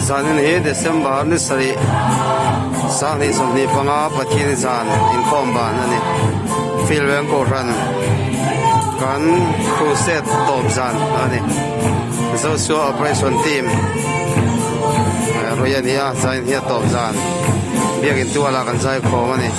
Zanin hi December ni sarih sanghnih 25 Pathian zan inkhawm ban a ni. Field veng kohhran kan crusade tawp zan a ni. Joshua operation team ruih a ni a, zanin hi a tawp zan biakin tualah kan zaikhawm a ni.